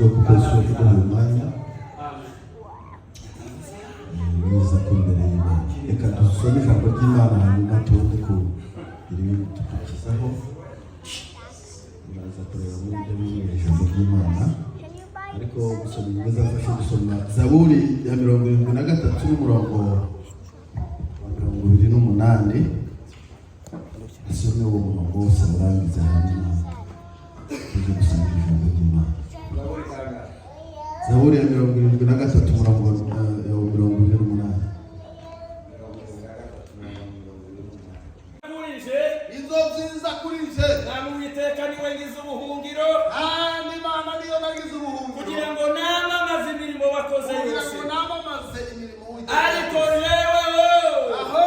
Kuko zuba kuduha uyu mwanya mwiza ko imbere y'Imana. Reka dusome ijambo ry'Imana, hanyuma tubone kugira ibindi dukurikizaho. Uraza kureba muri ibyo bimwe ijambo ry'Imana, ariko gusoma neza afashe gusoma Zaburi ya 73 n'umurongo wa 28. Asome uwo murongo wose awurangize, hanyuma tujye gusangira ijambo ry'Imana. Zaburi ya 73, umurongo wa 28. Kurije. Izo nziza kuri je. Mwami Uwiteka, niwe ngize ubuhungiro. Kandi Imana niyo nagize ubuhungiro. Kugira ngo namamaze imirimo wakoze kugira yose. ngo namamaze imirimo Uwiteka. Ariko yeweho aho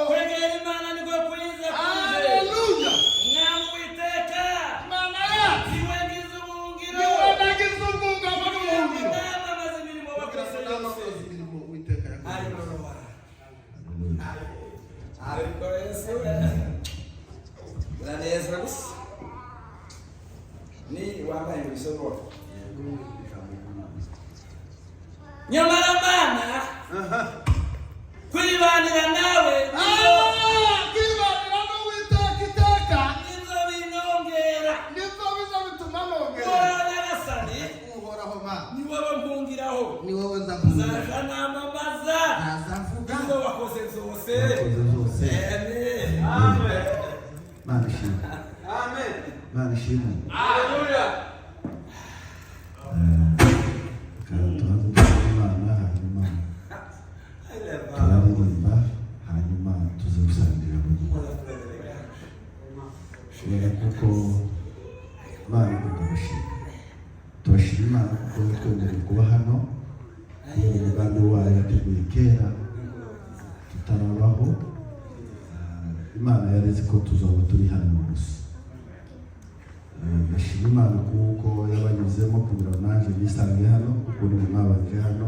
kwegera Imana niko kwiza kurije. Haleluya. Mwami Uwiteka, Imana yacu niwe ngize ubuhungiro. Niwe nagize ubwugamo kugira ngo n'ubuhungiro. namamaze imirimo Kugira wakoze ngo yose. namamaze imirimo Uwiteka yakoze. Ariko Yesu uranezera gusa ni wambaye ibisoro. Nyamara Mana, kwibanira nawe Kwibanira n'Uwiteka iteka nibyo binongera. Nibyo biza bituma nongera. Uhoraho Nyagasani, Uhoraho Mana, ni wowe mpungiraho. Ni wowe nzavuga. Nzaja namamaza ntazavuga ibyo wakoze byose. Wakoze zose. Amen. Imana ishimwe. Imana ishimwe. Haleluya. Reka tubanze dusome Imana, hanyuma turaririmba, hanyuma tuze gusangira ijambo ry'Imana, kubera kuko Imana ikunda gushima. Turashima Imana kuko yatwemereye kuba hano kubera umugambi wayo yateguye kera tutarabaho. Imana yari izi ko tuzaba turi hano uyu munsi. Ndashima Imana kuko yabanyuzemo kugira ngo nanjye nisange hano, kuko ni mwabanje hano.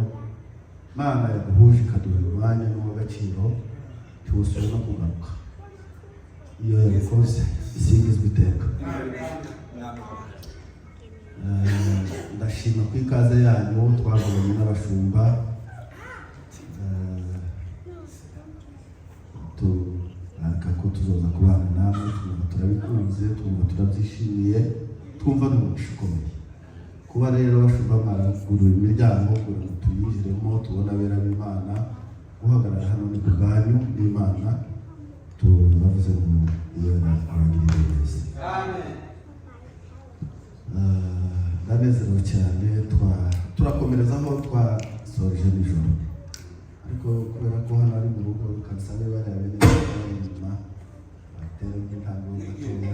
Imana yaduhuje, ikaduha umwanya n'uw'agaciro, ntiwusubira no kugaruka. Iyo yabikoze isingizwa iteka. Ndashima ku ikaze yanyu. Twavuganye n'abashumba, turaka ko tuzoza kubana namwe. Twumva turabikunze, twumva turabyishimiye, twumva ni umugisha ukomeye kuba rero abashumba mwaragurura imiryango kugira ngo tuyinjiremo, tubone abera b'Imana. Guhagarara hano ni ku bwanyu n'Imana. Turavuze ngo yera abagirire neza. Ndanezerewe cyane. Turakomereza aho twasoje nijoro, ariko kubera ko hano ari mu rugo, reka nsabe bariya bene bari inyuma batere nk'intambwe gatoya,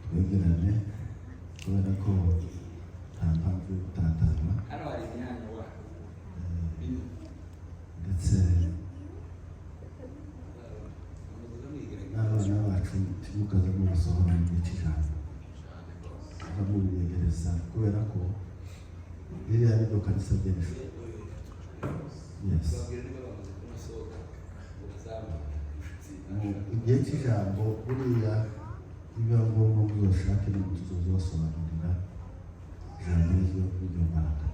twegerane, kubera ko nta mpamvu yo gutatana. Hano hari imyanya wa Ndetse n'abana bacu ntimukaze mubasohora mu gihe cy'ijambo, mukamubiyegereza, kubera ko ririya ni ryo kanisa ry'ejo. Yes, mu igihe cy'ijambo buriya biba ngombwa ngo uzoshake n'umuntu uzoza ubasobanurira ijambo ryo n'iryo mbaraga.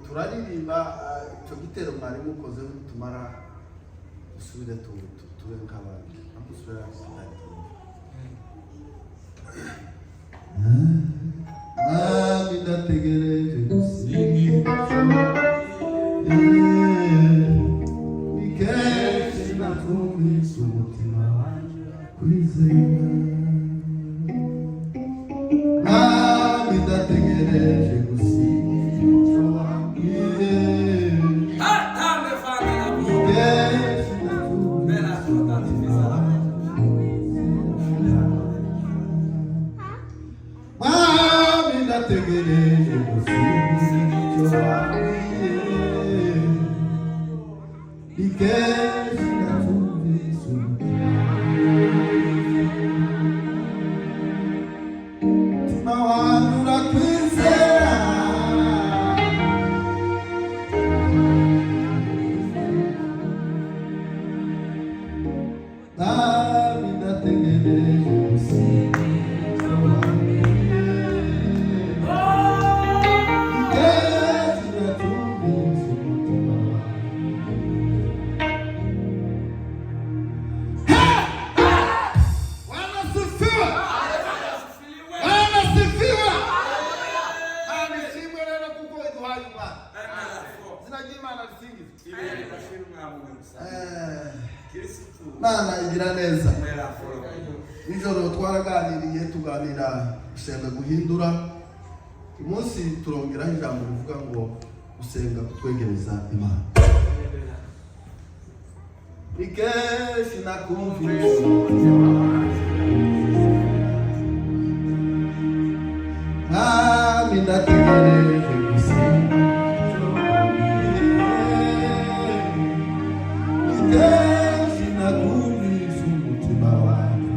Turaririmba icyo gitero mwari mukoze. Nitumara dusubire tube nk'abandi, ntamusubira. Mwami, ndategereje gusingiza. Ni kenshi nakumvise umutima wanjye kwizera. Mwami, ndategereje gusingiza wambwiye. Tambe fana la Ni kenshi nakumvise umutima wanjye. Mwami, ndategereje gusingiza icyo wambwiye. Ni kenshi nakumvise umutima wanjye urakwizera. Mwami. Ndategereje gusa icyo wambwiye. Ni kenshi natumvise umutima wanjye. Bwana sifiwe. Bwana sifiwe. Imana ishimwe rero kuko iduhaye umwana. Izina ry'Imana risingizwe. Imana igira neza. Nijoro twaraganiriye, tuganira gusenga guhindura. Umunsi turongeraho ijambo rivuga ngo gusenga kutwegereza Imana. Ni kenshi nakumvise umutima wanjye. Mwami, ndategereje gusa icyo wambwiye. Ni kenshi nakumvise umutima wanjye.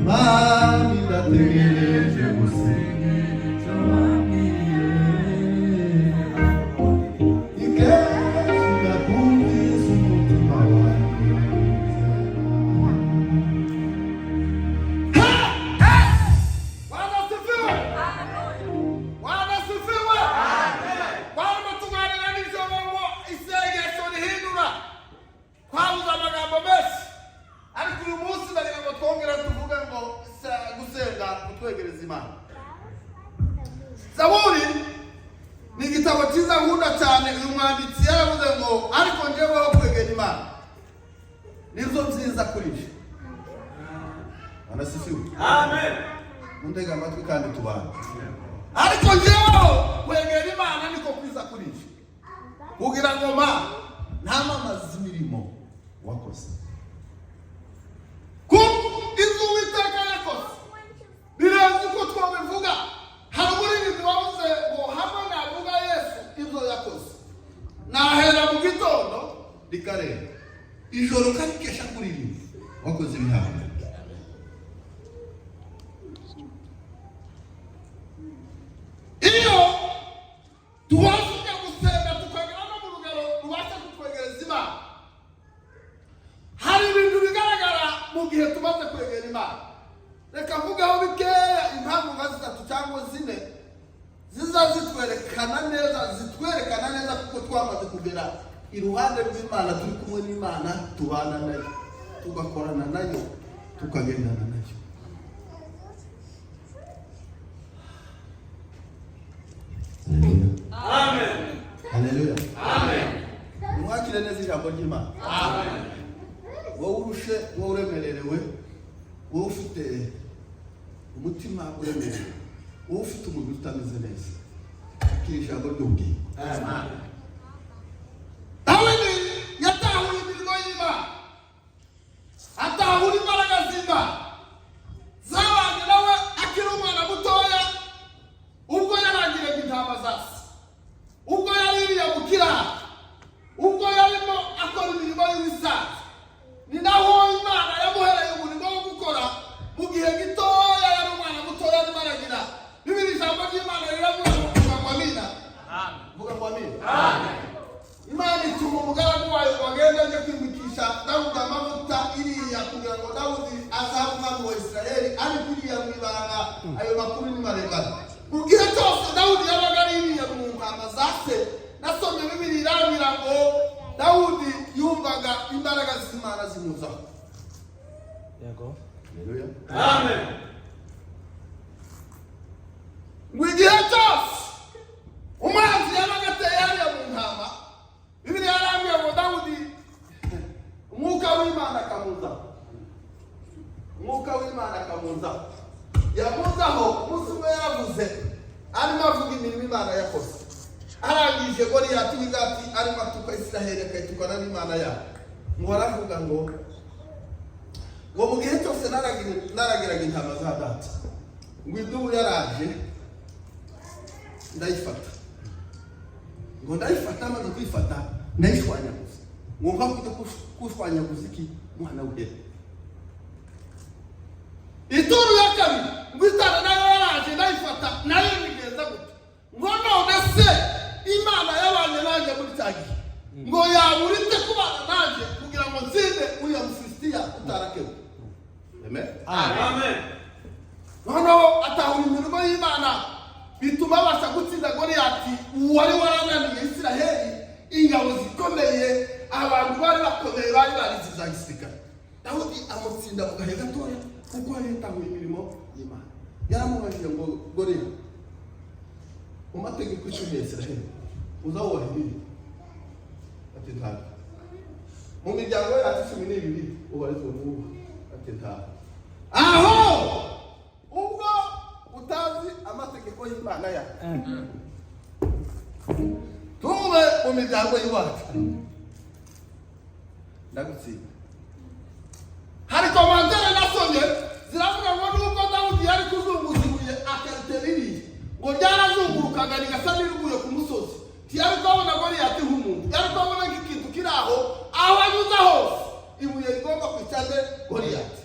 Mwami, ndategereje gusa icyo wambwiye. Ni kenshi nakumvise umutima wanjye. Bwana sifiwe. Bwana sifiwe. Twarimo tuganira nijoro ngo isengesho rihindura. Twabuze amagambo menshi, ariko uyu munsi ndagira ngo twongere tuvuge ngo gusenga kutwegereza Imana. Zaburi ni igitabo cyiza nkunda cyane. Uyu mwanditsi yaravuze ngo ariko njyeweho kwegera Imana nibyo byiza kuri njye. Bwana sifiwe. Amen. Mundega amatwi kandi tubana. Ariko njyeweho kwegera Imana niko kwiza kuri njye, kugira ngo ma Ntamamaza imirimo wakoze. Kuko ibyo Uwiteka yakoze birenze uko twabivuga. Hari umuririmbyi wavuze ngo hamwe navuga Yesu ibyo yakoze, nahera mu gitondo rikarenga, ijoro karikesha kuririmba wakoze ibihango. Iyo tubashije gusenga tukagera no mu rugero rubasha kutwegereza Imana, hari ibintu bigaragara mu gihe tumaze kwegera Imana. Reka mvugeho bikeya, impamvu nka zitatu cyangwa zine ziza zitwerekana neza, zitwerekana neza kuko twamaze kugera iruhande rw'Imana, turi kumwe n'Imana, tubana nayo, tugakorana nayo, tukagendana nayo. Haleluya. Amen. Haleluya. Nimwakire neza ijambo ry'Imana. Wowe urushe, wowe uremererewe, wowe ufite umutima uremerewe, wowe ufite umubiri utameze neza, akira ijambo ry'ubugingo. Dawidi yatahuye imirimo y'Imana, atahura imbaraga z'Imana zabanye nawe akiri umwana mutoya, ubwo yarangiraga intama za se, ubwo yaririye mu kiraro, ubwo yarimo akora imirimo y'ibisanzwe. Ni naho Imana yamuhereye umurimo wo gukora mu gihe gitoya. Yari umwana mutoya arimo aragira. Bibiri, ijambo ry'Imana riravuga ngo, vuga ngo amina, vuga ngo amina. Imana ituma umugaragu wayo ngo agende ajye kwimikisha Dawudi amavuta iriya, kugira ngo Dawudi azabe umwami wa Isirayeli, ariko iriya mu ibanga. Ayo makuru ni maremare. Mu gihe cyose Dawudi yabaga ari iriya mu ntama za se, nasomye Bibiri irambwira ngo Dawudi yumvaga imbaraga z'Imana zimuzaho. Yego. Haleluya. Amen. Ngo igihe cyose umwanzi yabaga ateye hariya mu ntama, Bibiri yarambwiye ngo Dawudi umwuka w'Imana akamuzaho, umwuka w'Imana akamuzaho, yamuzaho. Umunsi umwe yaravuze, arimo avuga imirimo Imana yakoze, arangije Goliyati w'Igati arimo atuka Isiraheli, akayitukana n'Imana yabo, ngo aravuga ngo mu gihe cyose naragiraga intama za data, ngo idubu yaraje ndayifata, ngo ndayifata, maze kuyifata ndayishwanyaguza, ngo nka kujya kushwanyaguza iki mwana w'ihene. Ituru ya kabiri, ngo itara nayo yaraje ndayifata, nayo nigenza gutya. Ngo none se Imana yabanye nanjye muri cya gihe, ngo yabura ite kubana nanjye kugira ngo Amen. Noneho atahura imirimo y'Imana, bituma abasha gutsinda Goliyati wari warananiye Isiraheli, ingabo zikomeye, abantu bari bakomeye, bari barize za gisirikare. Dawudi amutsinda mu gahe gatoya kuko yari yatahuye imirimo y'Imana. Yaramubajije ngo: "Goliyati, mu mategeko 10 ya Isiraheli uzawubaha ibiri?" Ati: "Ntabwo." "Mu miryango yacu 12 ubarizwa mu?" Ati: "Ntabwo." "Aho ubwo utazi amategeko y'Imana yawe, tube mu miryango y'iwacu, ndagutsinda." Hari commentaire nasomye ziravuga ngo nubwo Dawudi yari kuzunguza ibuye akaritera iriya, ngo ryarazungurukaga rigasa n'iriguye ku musozi, ntiyari kubabona Goliyati nk'umuntu, yari kubabona nk'ikintu kiri aho, aho anyuze hose ibuye rigomba kwica nde? Goliyati.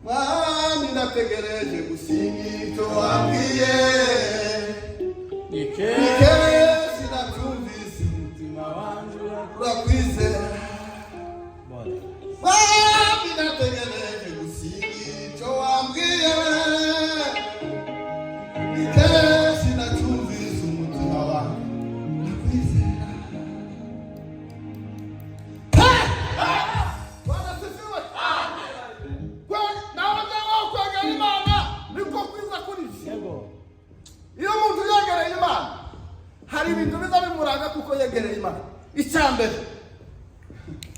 Mwami, ndategereje gusinya icyo wambwiye. Ni Ni kenshi nabyumvise, umutima wanje urakwizera. Mwami, ndategereje gusinya icyo wambwiye. Ni kenshi nacyumvise, umutima wanjye urakwizera. Bwana asifiwe. Nawe njyewe kwegera Imana niko kwiza kuri njye. Yego. Iyo umuntu yegereye Imana, hari ibintu biza bimuranga kuko yegereye Imana. Icya mbere,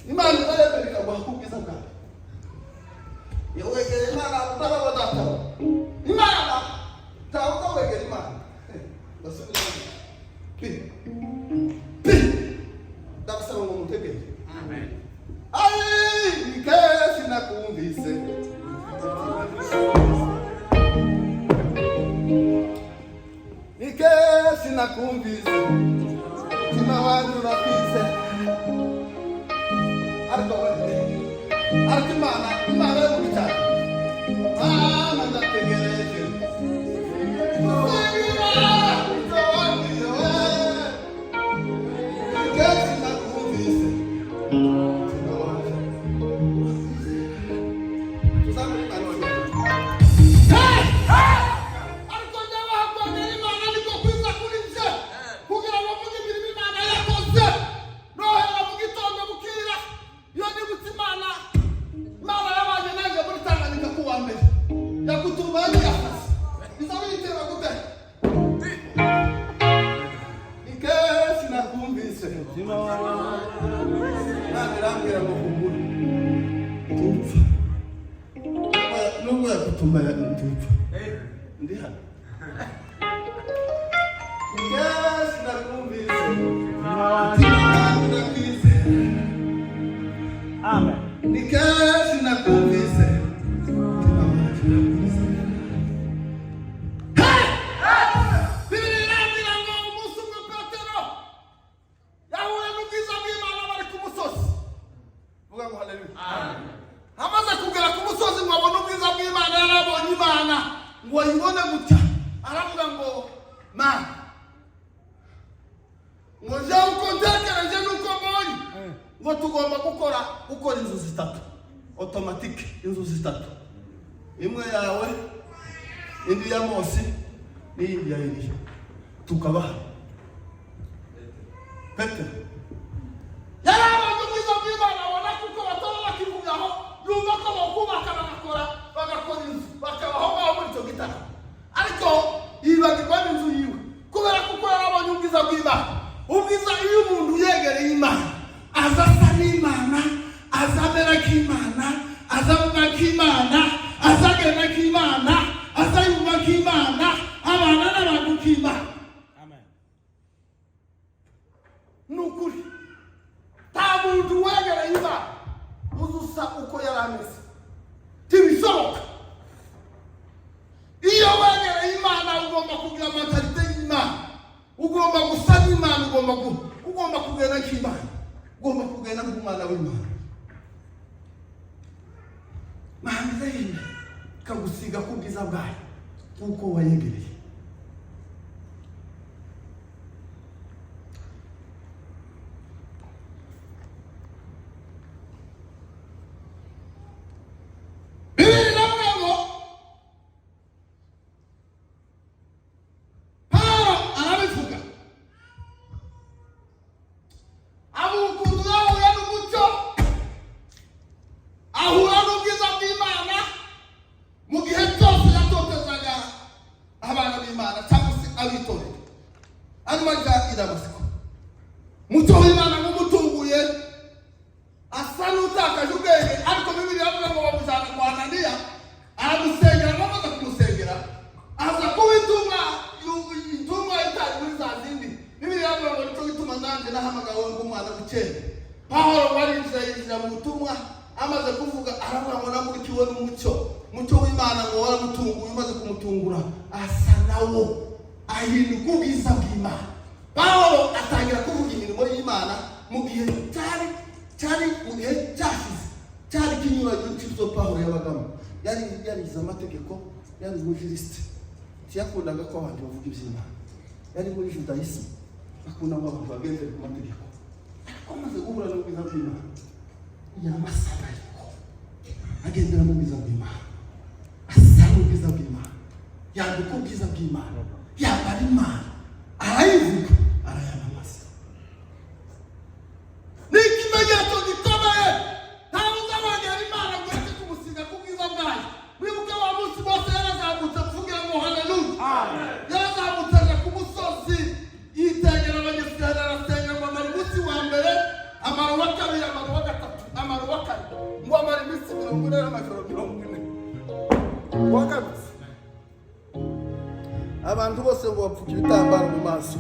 Imana izayemera ikaguha ku bwiza bwawe. Iyo wegereye Imana, utaraba data Imana, ntawe utawegera Imana. Ndasubiramo pi pi, ndabasaba ngo mutegere. Ayi, ni kenshi nakumvise, ni kenshi nakumvise, umutima wanjye urakwizera. Ariko we, ariko Imana yo mu cyane, Mana, ndategereje gusigira icyo wambwiye we. Ni kenshi nakumvise, umutima wanjye urakwizera. Tuzamure Imana wonyine. Ariko njyewe hakwegera Imana niko kwiza kuri nje, kugira ngo mvuge imirimo Imana yakoze. Nohera mu gitondo bukira, iyo nibutse Imana, Imana yabanye nanjye muri Tanganyika ku wa mbere, yakutumba yafase biza biyitera gute. Ni kenshi nakumvise, Umutima wanjye. Imana irambwira ngo: "Humura, ntupfa." Nubwo yakutumba, ntupfa, ndi hano. Ni kenshi nakumvise, Umutima wanjye. umutima wanjye urakwizera. Amen. Ni kenshi nakumvise, umutima wanjye urakwizera. Bibiliya irambwira ngo umunsi umwe Petero yahuye n'ubwiza bw'Imana bari ku musozi. Vuga ngo haleluya. Amaze kugera ku musozi ngo abone ubwiza bw'Imana, yarabonye Imana, ngo ayibone gutya, aravuga ngo: "Mana," ngo, "njyewe uko ntekereje n'uko mbonye," ngo, "tugomba gukora inzu zitatu automatique, inzu zitatu, imwe yawe, indi ya Mose n'iyindi ya Eliya, tukabaha." Petero yari abonye ubwiza bw'Imana, abona kuko bataba bakivugaho, yumva ko bakubaka, bagakora inzu, bakabaho ngaho muri icyo gitaramo, ariko yibagirwa n'inzu yiwe kubera kuko yarabonye ubwiza bw'Imana. Ubwiza, iyo umuntu yegereye Imana, aza asa n'Imana, aza amera nk'Imana, aza avuga nk'Imana, aza agenda nk'Imana, aza yumva nk'Imana, abana n'abantu nk'Imana. Amen. Ni ukuri, nta muntu wegereye Imana uza usa uko yari ameze, ntibishoboka. Iyo wegereye Imana, ugomba kugira mentalité y'Imana, ugomba gusa n'Imana, ugomba kugenda nk'Imana, ugomba kugenda nk'umwana w'Imana. Mana iremye ikagusiga ku bwiza bwayo kuko wayegereye. Pawulo warinjira, yinjira mu butumwa, amaze kuvuga aravuga ngo namurikiwe n'umucyo, umucyo w'Imana ngo waramutunguye, umaze kumutungura asa nawo, ahinduka ubwiza bw'Imana. Pawulo atangira kuvuga imirimo y'Imana mu gihe cyari mu gihe cyashize, cyari kinyuranye n'ibyo Pawulo yabagamo. Yari yarize amategeko, yari umujurisite, ntiyakundaga ko abantu bavuga iby'Imana. Yari muri judaïsme, akunda ngo abantu bagendere ku mategeko. Ariko amaze guhura n'ubwiza bw'Imana, yamasa ariko agendera mu bwiza bw'Imana, asa n'ubwiza bw'Imana, yambika ubwiza bw'Imana, yambara Imana, arayivuga, arayamamaza. Ni ikimenyetso gikomeye. Ntawe uzabongera Imana ngo ureke kumusiga ku bwiza bwayo. Wibuke wa munsi Mose yarazamutse kuvugira ngo haleluya. Yarazamutse aja ku musozi, yitegera Abanyisirayeli, arasenga ngo amara umunsi wa mbere, amara uwa kabiri, amara uwa gatatu, amara uwa kane, ngo amara iminsi 40 n'amajoro 40. Wagarutse, abantu bose ngo bapfuka ibitambaro mu maso,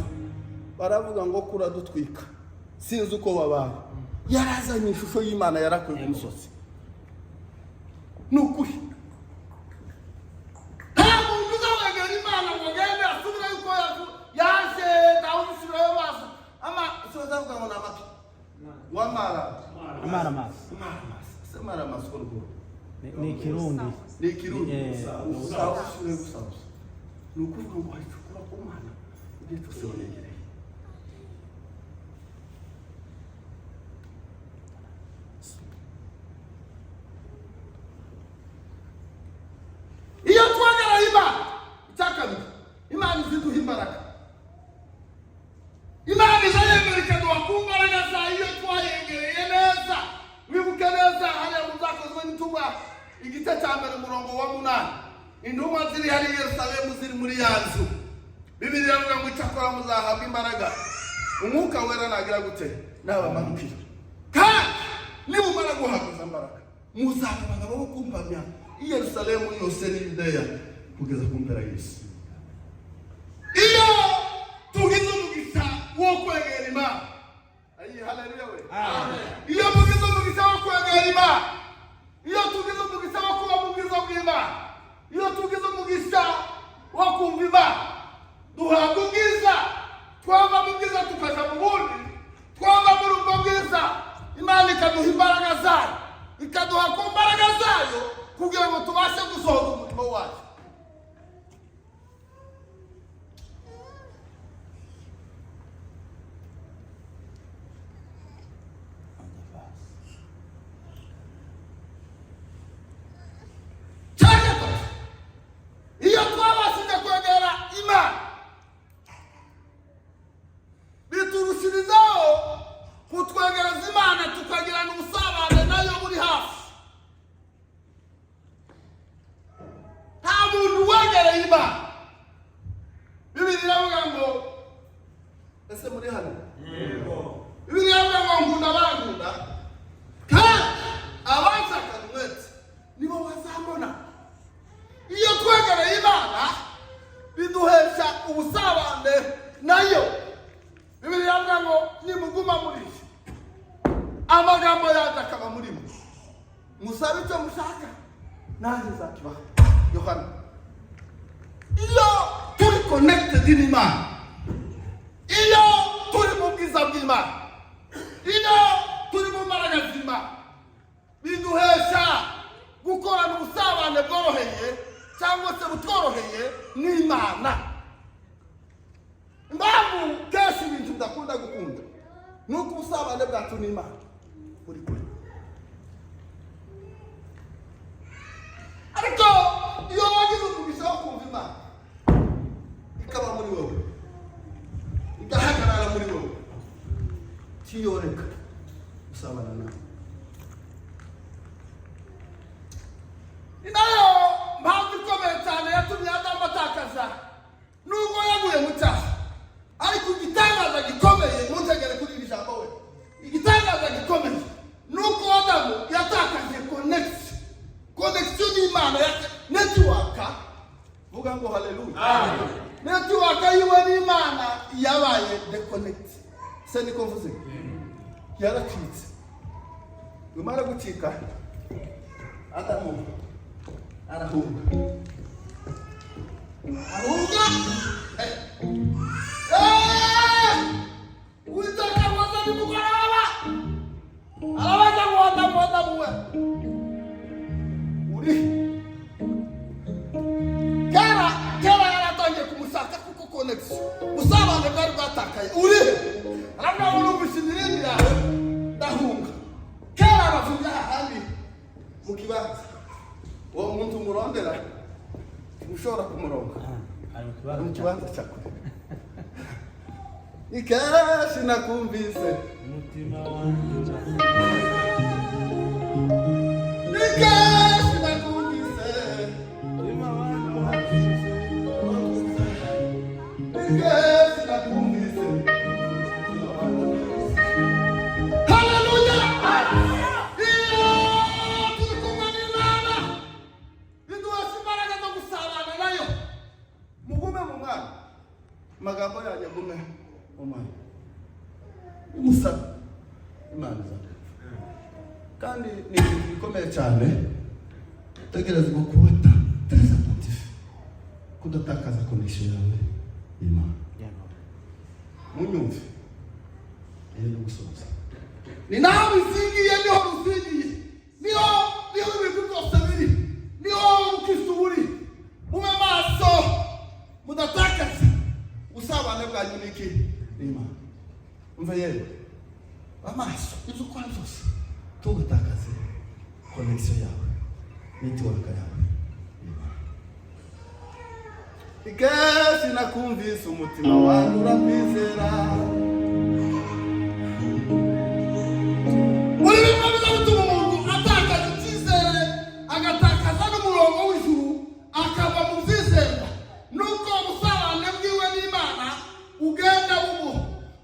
baravuga ngo kuradutwika, sinzi uko wabaye. Yarazanye ishusho y'Imana yarakuye ku musozi. Ni ukuri, nta muntu uzabegera Imana ngo agende asubire yuko yaje. Ntawe uzisubirayo maso ama soza avuga ngo ni amata wamara. Amaramasa. Amaramasa se, maramasa ko rwose. Ni ikirundi. Ni ikirundi. Eh. Usubire gusabusa, ni ukuvuga ngo wayicukura ku Mana igihe cyose wayegereye. Iyo twagaraye Imana, icya kabiri, Imana iziduha imbaraga. Imana iza yemera ikaduha ku mbaraga zayo iyo twayegereye neza. Wibuke neza hariya mu Byakozwe n'Intumwa, igice cya mbere, umurongo wa 8, intumwa ziri hariya i Yerusalemu, ziri muri ya nzu. Bibiliya iravuga ngo icyakora muzahabwa imbaraga Umwuka Wera nagira gute? Nabamanukira. Kandi nimumara guhabwa izo mbaraga, muzaba abagabo bo kumpamya i Yerusalemu yose n'i Yudeya kugeza ku mpera y'isi. Iyo tugize umugisha wo kwegera Imana, ayi haleluya we, iyo mugize umugisha wo kwegera Imana, iyo tugize umugisha wo kuba mu bwiza bw'Imana, iyo tugize umugisha wo kumva Imana, duhabwa ubwiza. Twava mu bwiza tukaja mu bundi. Twava muri ubwo bwiza, Imana ikaduha imbaraga zayo, ikaduha ku mbaraga zayo kugira ngo tubashe gusohoza umurimo wayo. Cya gatatu, iyo twabashije kwegera Imana, biturushirizaho kutwegereza Imana, tukagirana ubusabane nayo buri hafi. Nta muntu wegereye Imana, Bibiliya iravuga ngo, ese muri hano? Bibiliya iravuga ngo nkunda abankunda, kandi abanshakana umwete nibo bazambona. Iyo twegereye Imana, biduhesha ubusabane nayo. Bibiliya iravuga ngo nimuguma muri yo, amagambo yanjye akaba muri mwe, musabe icyo mushaka, nanjye nzakibaha. Yohana. Iyo turi connected n'Imana, iyo turi mu bwiza bw'Imana, iyo turi mu mbaraga z'Imana, biduhesha gukorana ubusabane bworoheye cyangwa se butworoheye n'Imana. Impamvu kenshi ibintu bidakunda gukunda ni uko ubusabane bwacu n'Imana buri kure. Ariko iyo wagize umugisha wo kumva Imana, ikaba muri wowe, igahagarara muri wowe, tiyoreka gusabana nawe. Ni nayo mpamvu ikomeye cyane yatumye Adamu atakaza, nubwo yaguye mu cyaha. Ariko igitangaza gikomeye, muntegere kuri iri jambo we, igitangaza gikomeye ni uko Adamu yatakaje connection n'Imana ya network. Vuga ngo haleluya. Network yiwe n'Imana yabaye disconnect, se niko mvuze? Yaracitse. Bimara gucika, Adamu arahunga, arahunga. Uwiteka amubaza nimugoroba, arabaza ngo: "Adamu, Adamu we, uri?" Kera kera yaratangiye kumushaka, kuko connection, ubusabane bwari bwatakaye. "Uri he?" Aravuga ngo: "Numvise imirindi yawe, ndahunga." Kera bavuye ahandi mu kibanza. Uwo muntu murondera ntimushobora kumuronga. Ari mu Ari mu kibanza. Kibanza cya kure. Ni kenshi nakumvise. Umutima wanjye. Ni kenshi nakumvise. Umutima wanjye. Ni kenshi nakumvise. Haleluya! Iyo turi kumwe n'Imana, biduhesha imbaraga zo gusabana nayo. Mugume mu Mwami, amagambo yanyu agume mu Mwami, nimusaba, Imana izabumva. Kandi ni ibintu bikomeye cyane, utegerezwa kuba très attentif, kudatakaza connection yawe n'Imana. Munyumve, iyo ni gusoza. Ni naho bizingiye, niho ruzingiye, niho ibintu byose biri, niho ubukristo buri. Mube maso, mudatakaza ubusabane bwanyu n'iki? N'Imana. Umve yewe, amaso, ibyo ukora byose, tugatakaze connection yawe, network yawe n'Imana. Kenshi nakumvise, umutima wanjye urakwizera. Muri bimwe biza bituma umuntu atakaza icyizere, agatakaza n'umurongo w'ijuru, akava mu byizerwa, nuko ubusabane bwiwe n'Imana ugenda bubu,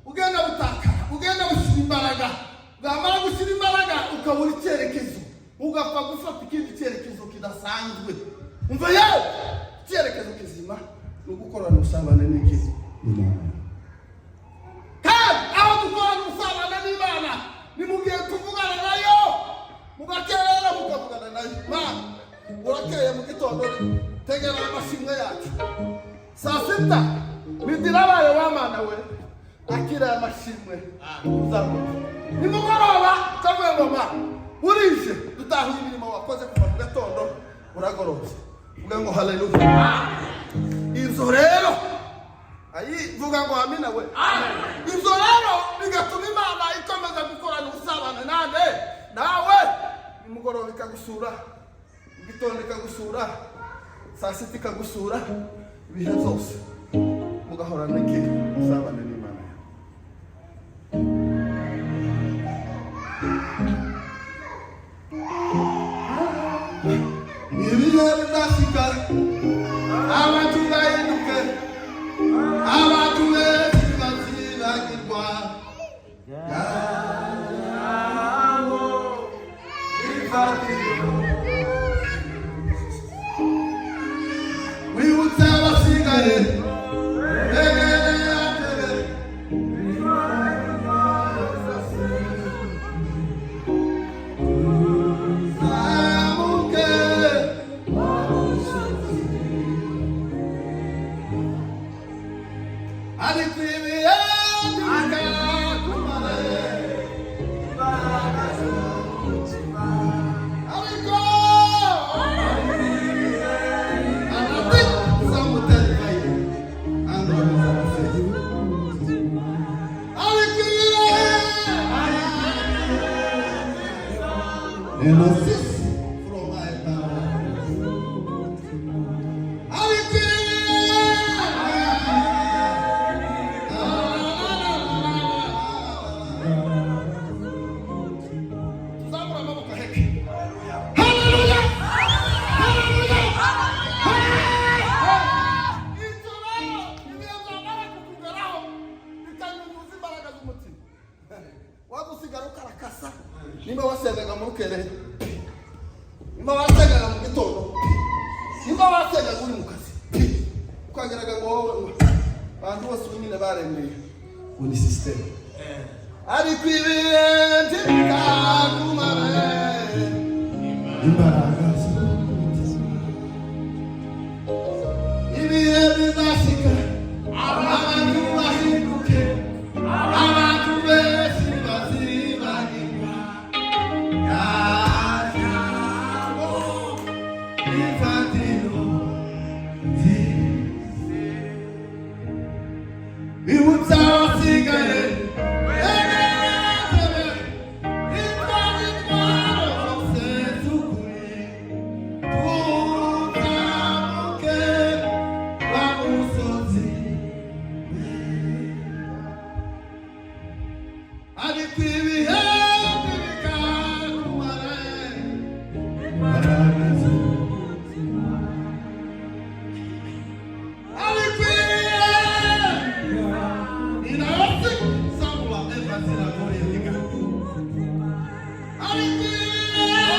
ugenda butakara, ugenda bushyira imbaraga. Bwamara gushyira imbaraga, ukabura icyerekezo, ugapfa gufata ikindi cyerekezo kidasanzwe. Umva yewe, icyerekezo kizima ni ugukorana ubusabane n'iki? N'Imana. Kandi aho dukorana ubusabane n'Imana ni mu gihe tuvugana nayo, mugakerera mukavugana nayo. Mana, urakeye mu gitondo, tegera amashimwe yacu. Saa sita midirabaye, wa Mana we, akira aya mashimwe uzamuka. Nimugoroba ukavuga ngo: "Mana, burije, dutahuye imirimo wakoze kuva mu gatondo, uragorobye." Uvuga ngo: "Haleluya." Ibyo rero, ayi, vuga ngo: "Amina we." Ibyo rero bigatuma Imana ikomeza gukorana ubusabane nande? Nawe. Nimugoroba ikagusura, igitondo ikagusura, saa sita ikagusura, ibihe byose mugahorana iki? Ubusabane n'Imana yawe. Ibihe bizashika, abantu bahinduke, abantu benshi bazibagirwa jambo ifatiro. Wibutse abasigaye begere atebe. Zamuke, ariko ibihe ntibikakumare. Ariko anati zamuterekaye andoreza. Ariko ibihe Enosis from my. Ariko ibihe. Tuzamura amaboko aheke. Haleluya! Haleluya! Ibyo rero, ibihe byamara kukugeraho, bikanyunyuza imbaraga z'umutima, waba usigara ukarakasa. Nimba wasengaga mu rukerera, nimba wasengaga mu gitondo, nimba wasengaga uri mu kazi, ukageraga ngo wowe abantu bose ubu nyine baremeye ngo ni système. Ariko ibihe ntibikakumare. Imbaraga z'umutima. Ibihe bizashika abantu bahinduke, abantu benshi bazibagirwa rya jambo rifatiro ry'isi. Ibutsa abasigaye begereze itwara intwaro zose z'ukuri, tuzamuke wa musozi. Ariko ibihe ntibikakumare imbaraga z'umutima. Ariko ibihe inawasi samula evazira goreyega. Ariko ibihe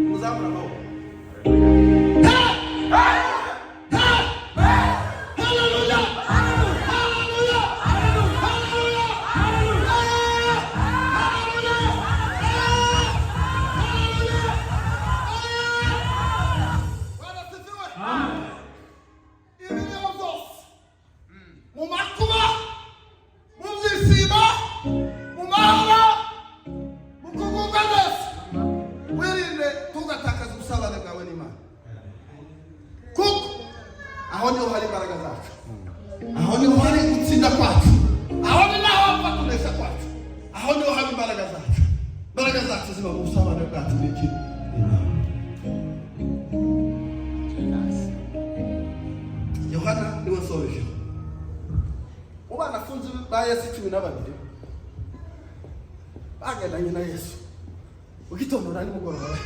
muzamura amaboko. Haleluya! Haleluya! Haleluya! Haleluya! Bwana asifiwe. Ibiriho byose mu makuba, mu byishimo, mu mahoro, mu kugubwa neza, wirinde ntugatakaze ubusabane bwawe n'Imana, kuko aho niho hari imbaraga zacu, aho niho hari gutsinda kwacu, aho ni naho hapfa kunesha kwacu, aho niho haba imbaraga zacu. Imbaraga zacu ziba mu busabane bwacu n'iki? Imana. Yohana niwe nsorejeho. Mu banafunzi ba Yesu 12 bagendanye na Yesu mu gitondo na nimugoroba,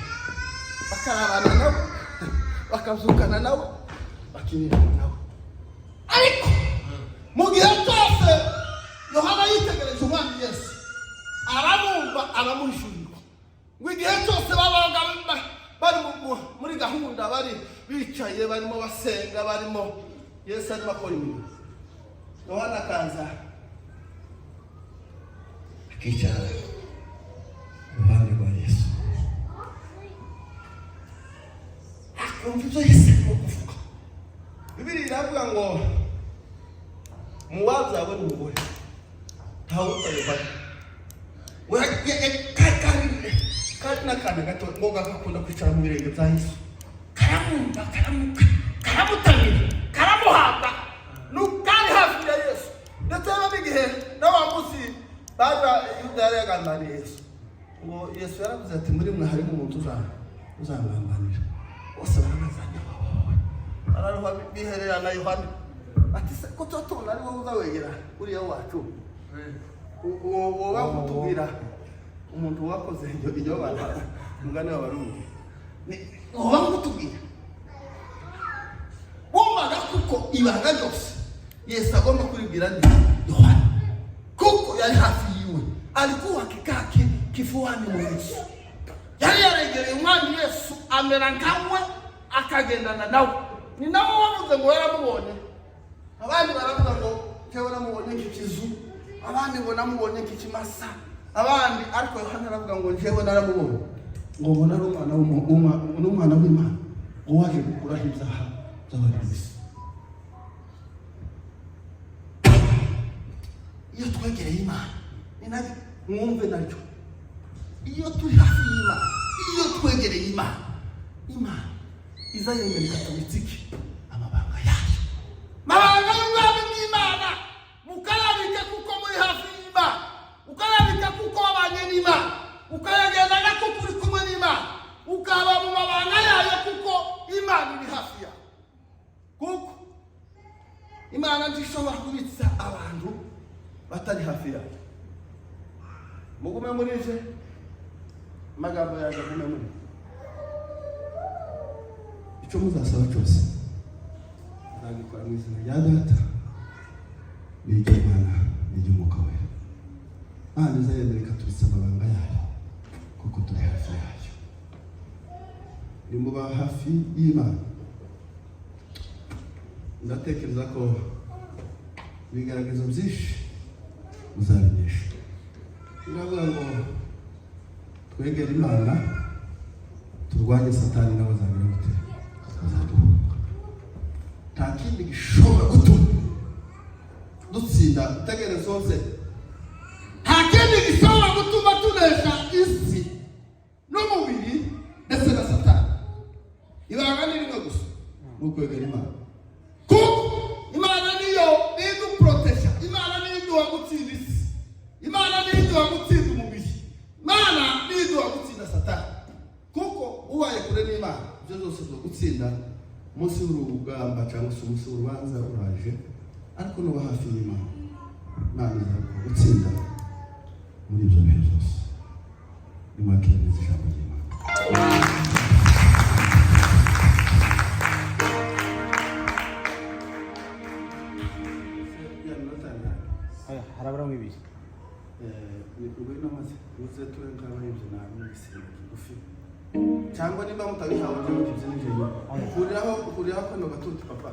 bakararana nawe, bakabyukana nawe, bakirirana nawe, ariko mu gihe cyose Yohana yitegereje Umwami Yesu, aramwumva, aramuhishurirwa. Ngo igihe cyose babaga bari muri gahunda, bari bicaye, barimo basenga, barimo Yesu arimo akora imirimo, Yohana akaza akicara iruhande rwa Yesu, akumva ibyo Yesu arimo kuvuga. Bibiri iravuga ngo mu wabyawe n'umugore ntawuta Yohana. Kari n'akana gato ngo gakunda kwicara mu birenge bya Yesu, karamwumva, karamuka, karamutamira, karamuhamba, kari hafi ya Yesu. Ndetse rero n'igihe na wa munsi baza Yuda yari yagambaniye Yesu, ngo Yesu yaravuze ati: "Muri mwe harimo umuntu uzagambanira." Bose barabazanya, bararuha, bihererana Yohana ati: "Se ko tuba tubona ari wowe uza wegera uriya wacu, woba kutubwira umuntu wakoze iryo bara?" Umugani w'Abarundi woba kutubwira. Bumvaga kuko ibanga ryose Yesu agomba kuribwira ni Yohana, kuko yari hafi yiwe, alikuwa akikaa kifuani mwa Yesu, yari yaregereye Umwami Yesu, amera nkawe, akagendana nawe. Ni nawe wavuze ngo yaramubonye. Abandi baravuga ngo jewe namubonye nk'ikizu, abandi ngo namubonye nk'ikimasa, abandi, ariko Yohana aravuga ngo njyewe naramubonye, ngo mbona ari umwana n'umwana w'Imana, ngo waje gukuraho ibyaha by'abari mu isi. Iyo twegereye Imana ni naryo, mwumve naryo, iyo turi hafi y'Imana, iyo twegereye Imana, Imana iza yemera ikatubitsa iki? Amabanga yayo, mabanga y'ubwami bw'Imana. Mukayabika kuko muri hafi y'Imana, ukayabika kuko wabanye n'Imana, ukayagendana kuko uri kumwe n'Imana, ukaba mu mabanga yayo kuko Imana iri hafi yawe, kuko Imana ntishobora kubitsa abantu batari hafi yayo. Mugume muri je, amagambo yanjye agume muri. Icyo muzasaba cyose nzagikora mu izina rya Data n'iry'Umwana n'iry'Umwuka Wera. Imana izayemera ikatubitsa amabanga yayo kuko turi hafi yayo. Nimuba hafi y'Imana, ndatekereza ko ibigaragazo byinshi muzabinesha. Biravuga ngo twegere Imana, turwanye Satani, nawe azagira gute? Azaduhunga. Nta kindi gishobora gutuma dutsinda tegereza zose. Nta kindi gishobora gutuma tunesha isi n'umubiri ndetse na Satani, ibanga ni rimwe gusa, ni ukwegera Imana. Kuko Imana niyo iduproteja, Imana niyo iduha gutsinda isi, Imana niyo iduha gutsinda umubiri, Imana niyo iduha gutsinda Satani. Kuko ubaye kure n'Imana, ibyo byose byo gutsinda umunsi w'urugamba cyangwa se umunsi w'urubanza uraje. Ariko nuba hafi y'Imana, Imana izaguha gutsinda muri ibyo bihe byose. Nimwakire neza ijambo ry'Imana. Ya minota yanjye. Oya, haraburamo ibiri. Ngwino maze uze tube nk'abayibyina n'igisimba kigufi, cyangwa niba mutabihawe, ujye mukibyina ijoro. Kuriraho, kuriraho kano gatuti, papa.